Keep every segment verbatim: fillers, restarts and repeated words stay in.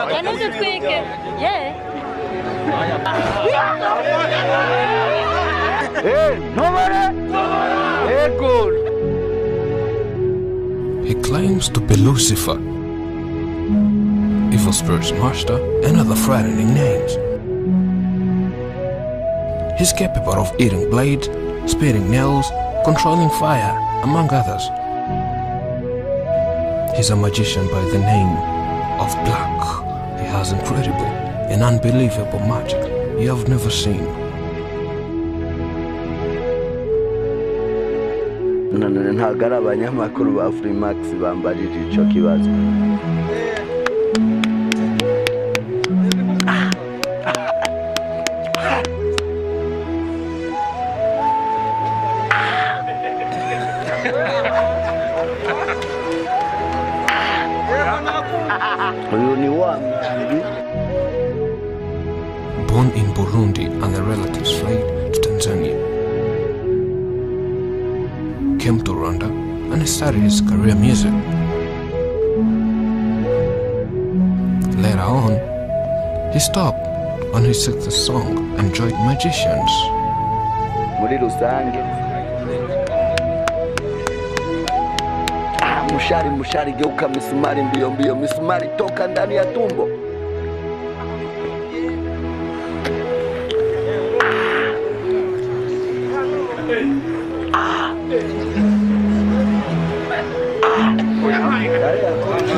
E nou tout kwè ke, yeah. Hey, nobody! Hey, good. He claims to be Lucifer, evil spirits master, and other frightening names. He's capable of eating blades, spitting nails, controlling fire, among others. He's a magician by the name of Black. He has incredible and unbelievable magic you have never seen. Na, na, na, nagala banyamakulu ba Freemax bambajije ico kibazo. Uyu ni wa mbi. Born in Burundi and the relatives fled to Tanzania. Came to Rwanda and he started his career music. Later on, he stopped on his sixth song and joined magicians. Muri rusange. Ah, mushari, mushari, geuka misumari mbio mbio, misumari toka ndani ya tumbo.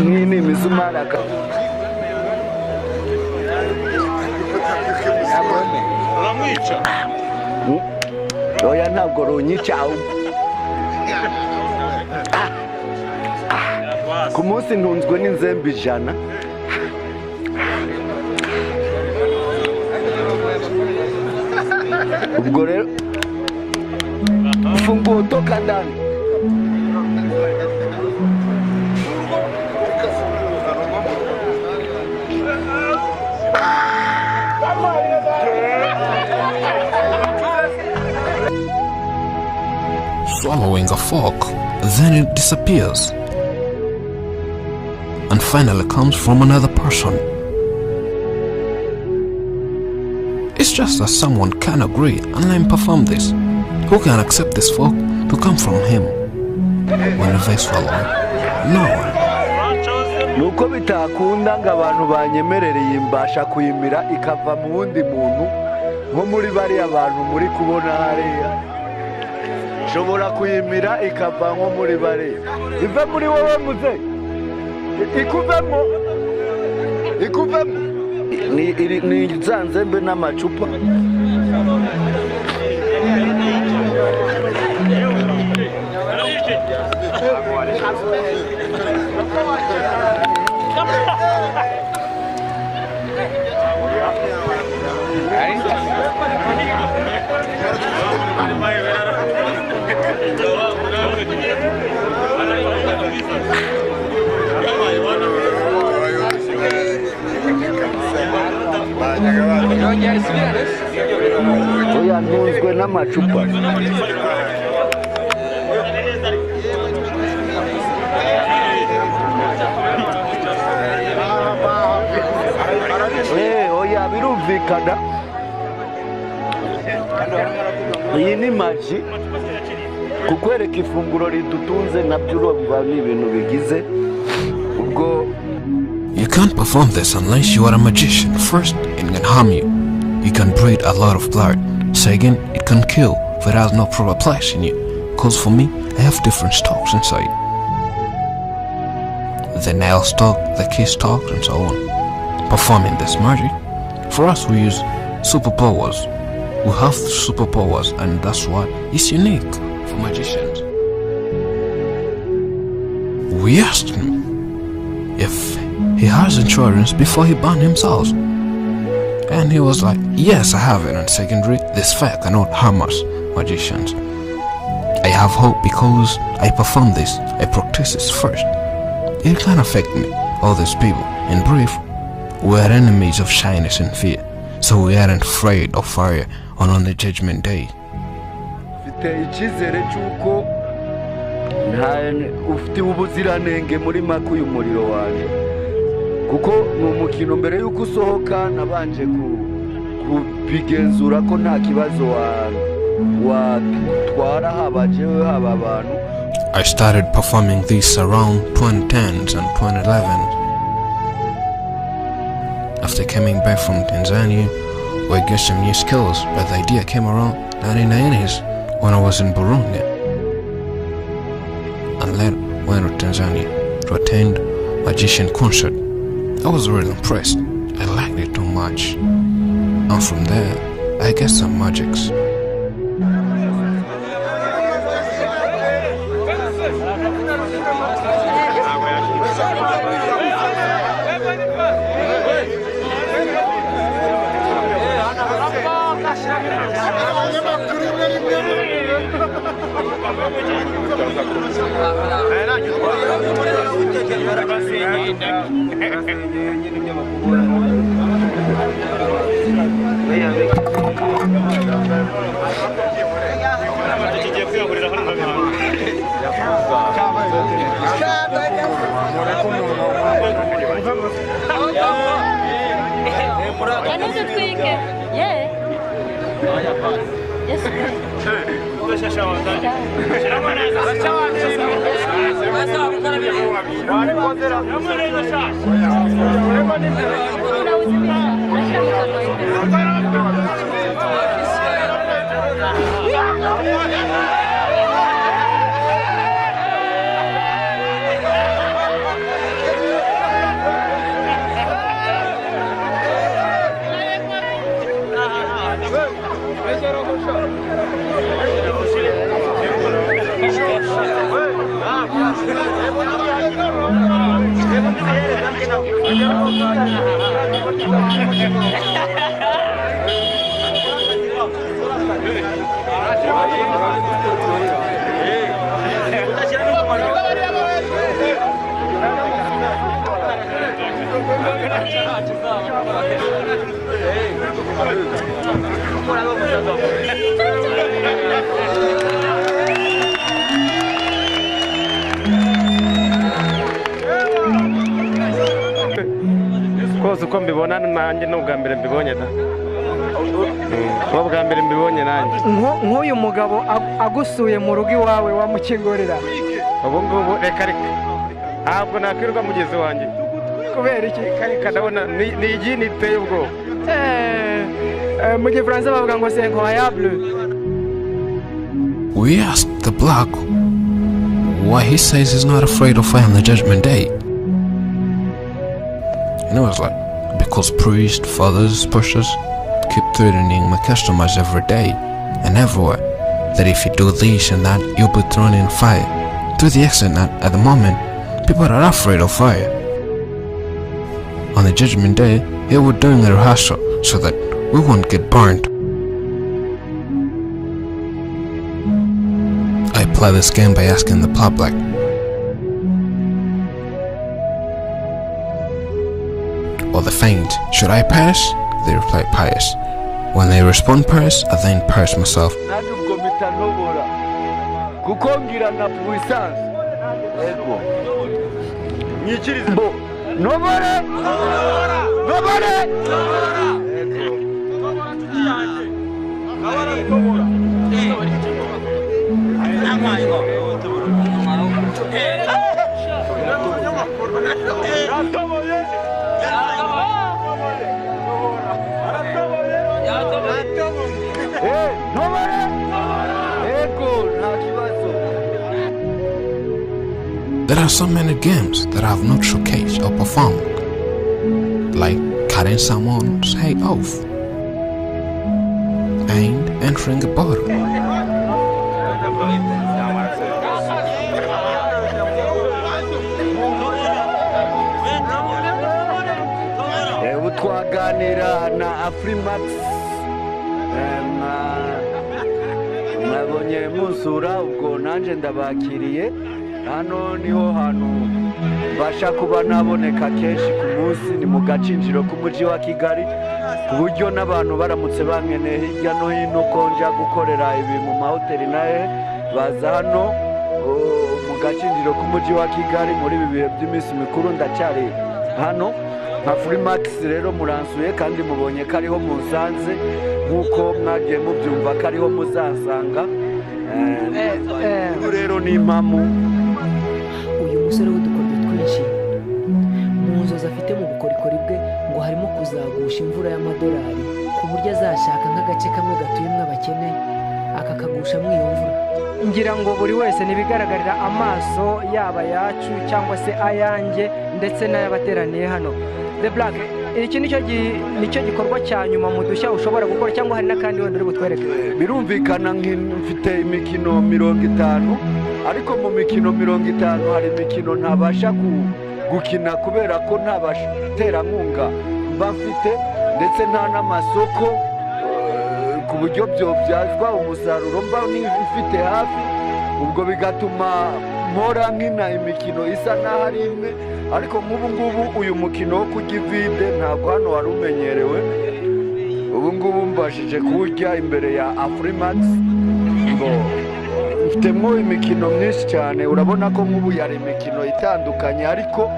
Nini misumari aka. Oya ntabwo runyica. Ku munsi ntunzwe n'inzembe ijana. Ubwo rero, funguo toka ndani. Swallowing a fork, then it disappears and finally comes from another person. It's just that someone can agree and let him perform this. Who can accept this fork to come from him? When they swallow it, no one. Nuko bitakunda ngo abantu banyemerere iyi mbasha kuyimira ikava mu wundi muntu, nko muri bariya bantu muri kubona hariya. Nshobora kuyimira ikava nko muri bariya. Ive muri wowe muze. I- Ikuvemo. Ikuvemo. Ni, iri- ni za nzembe n'amacupa. Oya ntunzwe n'amacupa. Eh, oya birumvikana. Iyi ni maji. Kukwereka ifunguro ridutunze nabyo urumva ni ibintu bigize ubwo. You can't perform this unless you are a magician. First, it can harm you. You can bleed a lot of blood. Second, it can kill if it has no proper place in you. Cause for me, I have different stocks inside. The nail stock, the key stocks, and so on. Performing this magic, for us, we use superpowers. We have superpowers, and that's why it's unique for magicians. We asked him if he has insurance before he banned himself. And he was like, "Yes, I have it." And secondly, this fire cannot harm us, magicians. I have hope because I perform this, I practice this first. It can affect me, all these people. In brief, we are enemies of shyness and fear, so we aren't afraid of fire on, on the judgment day. Mfite icyizere cy'uko nta ufite ubuziranenge muri make uyu muriro wanjye. Kuko ni umukino mbere y'uko usohoka nabanje ku-, kubigenzura ko nta kibazo wa-, watwara haba jewe haba abantu. I started performing this around twenty tens and twenty elevens. After coming back from Tanzania, we get some new skills, but the idea came around nineteen nineties when I was in Burundi. And later went to Tanzania to attend magician concert. I was really impressed. I liked it too much. And from there, I got some magics. Another quick, yeah. Yes. Kozi uko mbibona nanjye n'ubwa mbere mbibonye da. Mm, n'ubwa mbere mbibonye nanjye. Nko-, nk'uyu mugabo ag-, agusuye mu rugo iwawe wamukingurira? Ubu ngubu reka reka. Ntabwo nakwirirwa mugezi wanjye. Kubera iki? Reka reka, ndabona ni, ni igi niteye ubwoba. Eh, eh, mu gifaransa bavuga ngo c'est incroyable. We asked the black why he says he's not afraid of fire on the judgment day. And he was like, because priests, fathers, pastors keep threatening my customers every day and everywhere that if you do this and that, you'll be thrown in fire. To the extent that at the moment, people are afraid of fire. On the judgment day, he was doing a rehearsal so that we won't get burned. I play this game by asking the public, or the faint, should I pass? They reply, pass. When they respond, pass, I then pass myself. Nanjye ubwo mpita ntobora. Kuko ngira na puissance. Ego. Nyikiriza. Bo. Ntobore! Ntobore! Eh, ntobore! Ego, nta kibazo. There are so many games that I have not showcased or performed, like cutting someone's head off and entering a bottle. Eh, ubu twaganira na Afrimax. Eh, mwa-, mwabonye munsura, ubwo nanjye ndabakiriye. Hano niho hantu mbasha kuba naboneka kenshi ku munsi, ni mu gacinjiro k'umujyi wa Kigali, ku buryo n'abantu baramutse bankeneye hirya no hino ko nja gukorera ibi mu mahoteli nahe, baza hano, o, mu gacinjiro k'umujyi wa Kigali muri ibi bihe by'iminsi mikuru. Ndacyari Hano nka Freemax rero muransuye kandi mubonye ko ariho munsanze, nkuko mwagiye mubyumva ko ariho muzansanga. Eh, eh. Uyu rero ni impamu. Uyu musore w'udukoryo twinshi, mu nzozi afite mu bukorikori bwe ngo harimo kuzagusha imvura y'amadolari ku buryo azashaka nk'agace kamwe gatuyemo abakene akakagushamo iyo mvura. Ngira ngo buri wese nibigaragarira amaso, yaba ayacu cyangwa se ayanjye ndetse n'ay'abateraniye hano. The Black, iki nicyo gi- nicyo gikorwa cya nyuma mu dushya ushobora gukora cyangwa hari n'akandi wenda uri butwereke? Birumvikana nki- mfite imikino mirongo itanu, ariko mu mikino mirongo itanu hari imikino ntabasha ku- gukina kubera ko nta baterankunga mba mfite, ndetse nta n'amasoko eh, ku buryo byobyazwa umusaruro mba ni- mfite hafi. Ubwo bigatuma mpora nkina imikino isa n'aho ari imwe, ariko nk'ubu ngubu uyu mukino wo kurya ivide ntabwo hano wari umenyerewe. Ubu ngubu mbashije kuwurya imbere ya Afrimax. Ngo mfitemwo imikino myinshi cyane, urabona ko nk'ubu yari imikino itandukanye, ariko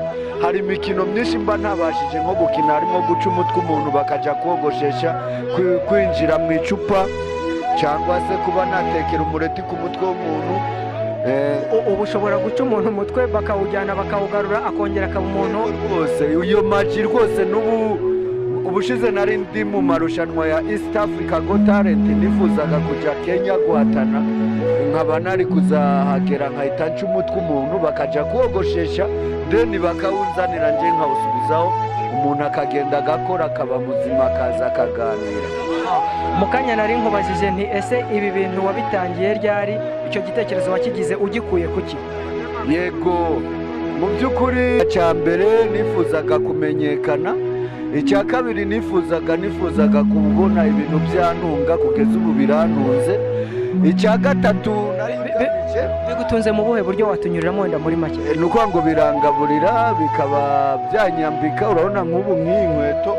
hari imikino myinshi mba ntabashije nko gukina, harimo guca umutwe umuntu bakajya kogoshesha, kwi- kwinjira mu icupa, cyangwa se kuba natekera umureti ku mutwe w'umuntu. Eh, U- ubu ushobora guca umuntu umutwe bakawujyana bakawugarura akongera akaba umuntu. Rwose iyo maji rwose n'ubu ubushize nari ndi mu marushanwa ya East Africa Got Talent, nifuzaga kujya Kenya guhatana, nkaba nari kuzahagera nkahita nca umutwe umuntu bakajya kogoshesha, then bakawunzanira nje nkawusubizaho, umuntu akagenda agakora akaba muzima akaza akaganira. Mu kanya nari nkubajije nti ese ibi bintu wabitangiye ryari? Icyo gitekerezo wakigize ugikuye kuki? Yego, mu by'ukuri icya mbere nifuzaga kumenyekana, icya kabiri nifuzaga nifuzaga kubona ibintu byantunga, kugeza ubu birantunze, icya gatatu nari ngamije Bigutunze mu buhe buryo watunyuriramo wenda muri make? Eh, ni ukuvuga ngo birangaburira, bikaba byanyambika. Urabona nk'ubu nk'iyi nkweto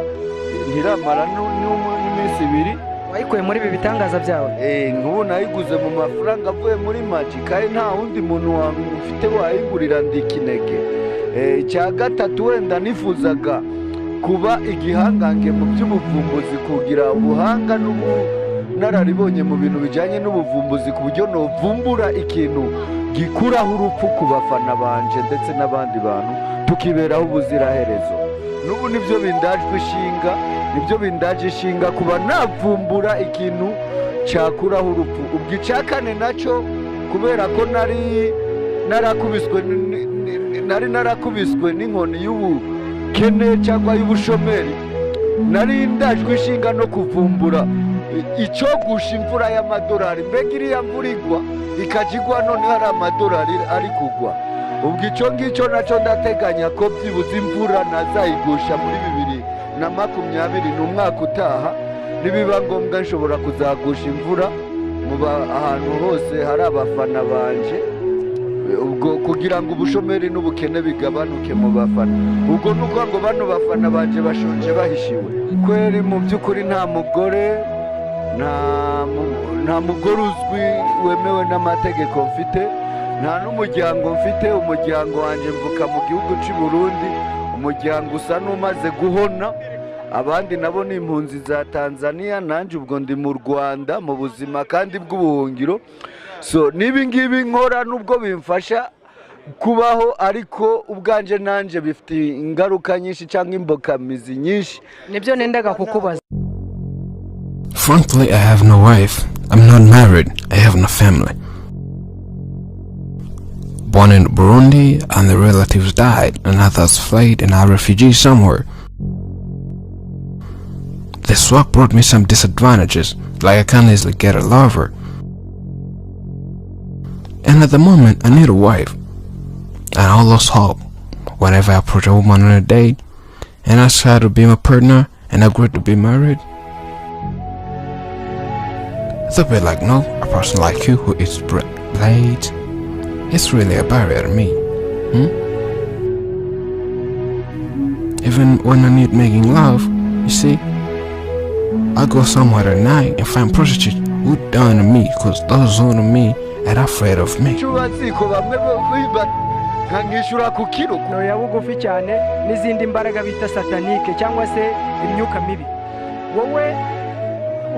ntiramara nu- n'umu- n'iminsi ibiri. Wayikuye muri ibi bitangaza byawe? Eh, nk'ubu nayiguze mu mafaranga avuye muri Magic, kandi nta wundi muntu wa- mfite wayingurira, ndi ikinege. Eh, icya gatatu wenda nifuzaga kuba igihangange mu by'ubuvumbuzi, kugira ubuhanga n'ubunararibonye mu bintu bijyanye n'ubuvumbuzi, ku buryo novumbura ikintu gikuraho urupfu ku bafana banje ndetse n'abandi bantu, tukiberaho ubuziraherezo. N'ubu nibyo bindajwe ishinga, nibyo bindaje ishinga kuba navumbura ikintu cyakuraho urupfu. Ubwo icya kane nacyo, kubera ko nari narakubiswe n- n- n- nari narakubiswe n'inkoni y'ubukene cyangwa y'ubushomeri, nari ndajwe ishinga no kuvumbura i- icyogusha imvura y'amadolari. Mbega iriya mvura igwa ikajya igwa, noneho hari amadolari ari kugwa. Ubwo icyo ngicyo nacyo ndateganya ko byibuze imvura nazayigusha muri bibiri na makumyabiri, ni umwaka utaha. Nibiba ngombwa nshobora kuzagusha imvura mu ba- ahantu hose hari abafana banje, ubwo kugira ngo ubushomeri n'ubukene bigabanuke mu bafana. Ubwo ni ukuvuga ngo bano bafana banje bashonje bahishiwe. Kweri, mu by'ukuri nta mugore, nta mu- nta mugore uzwi wemewe n'amategeko mfite, nta n'umuryango mfite. Umuryango wanjye mvuka mu gihugu cy'i Burundi, umuryango usa n'umaze guhona. Abandi nabo ni impunzi za Tanzania, nanjye ubwo ndi mu Rwanda mu buzima kandi bw'ubuhungiro. So n'ibi ngibi nkora nubwo bimfasha kubaho, ariko ubwanje nanjye bifite ingaruka nyinshi cyangwa imbogamizi nyinshi. Nibyo nendaga kukubaza. Frankly, I have no wife. I'm not married. I have no family. Born in Burundi, and the relatives died, and others fled and are refugees somewhere. The swap brought me some disadvantages, like I can't easily get a lover. And at the moment, I need a wife. And I lost hope. Whenever I approach a woman on a date, and ask her to be my partner, and agree to be married, they'll be like, "No, a person like you who eats bread late, it's really a barrier to me." Hmm? Even when I need making love, you see, I go somewhere at night and find prostitutes who done to me, cause those who know me are afraid of me. Icyubatsiko bamwe ba- ba- Nkanyishura ku kiro. Oya bugufi cyane n'izindi mbaraga bita satanike cyangwa se imyuka mibi. Wowe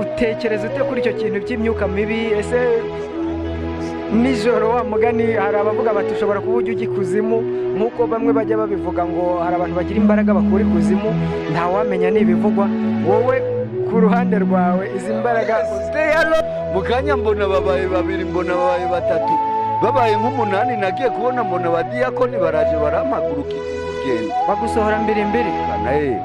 utekereza ute kuri icyo kintu cy'imyuka mibi? Ese nijoro, wa mugani, hari abavuga bati ushobora kuba ujya ujya ikuzimu, nk'uko bamwe bajya babivuga ngo hari abantu bagira imbaraga bakura ikuzimu, ntawamenya n'ibivugwa. Wowe ku ruhande rwawe izi mbaraga? Stay alone. Mu kanya mbona babaye babiri, mbona babaye batatu, babaye nk'umunani, nagiye kubona mbona abadiyakoni baraje barampagurukira kugenda. Bagusohora mbiri mbiri. Kana eh.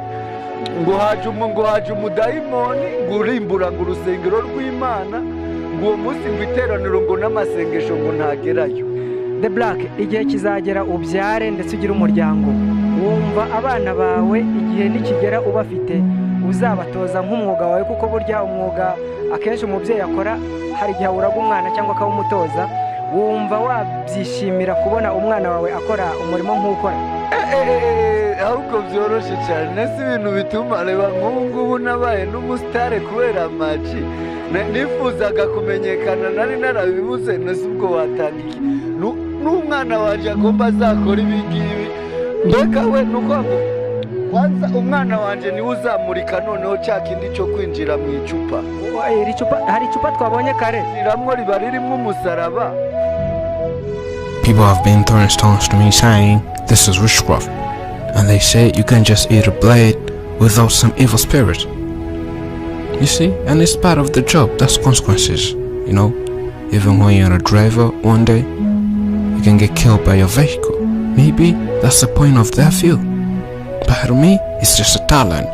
Ngo haje umu ngo haje umudayimoni ngo urimbura ngo urusengero rw'Imana, ngo uwo munsi ngo iteraniro ngo n'amasengesho ngo ntagerayo. The Black, igihe kizagera ubyare ndetse ugire umuryango. Wumva abana bawe igihe nikigera ubafite, uzabatoza nk'umwuga wawe, kuko burya umwuga akenshi umubyeyi akora hari igihe awuraga umwana cyangwa akawumutoza. Wumva wabyishimira kubona umwana wawe akora umurimo nk'ukora? Eh, eh, eh, eh, ahubwo byoroshye cyane, nese ibintu bituma reba nk'ubu ngubu nabaye n'umusitare kubera amaji. Na- nifuzaga kumenyekana, nari narabibuze, nese ubwo watanga iki? Nu- n'umwana wanjye agomba azakora ibi ngibi. Mbega we nuko ngo kwanza umwana wanjye niwe uzamurika noneho cya kindi cyo kwinjira mu icupa. Iri cupa, hari icupa twabonye kare. Riramwo riba ririmo umusaraba. People have been throwing stones to me saying this is witchcraft. And they say you can just eat a blade without some evil spirit. You see, and it's part of the job, that's consequences, you know. Even when you're a driver, one day you can get killed by your vehicle. Maybe that's the point of that field. But to me, it's just a talent.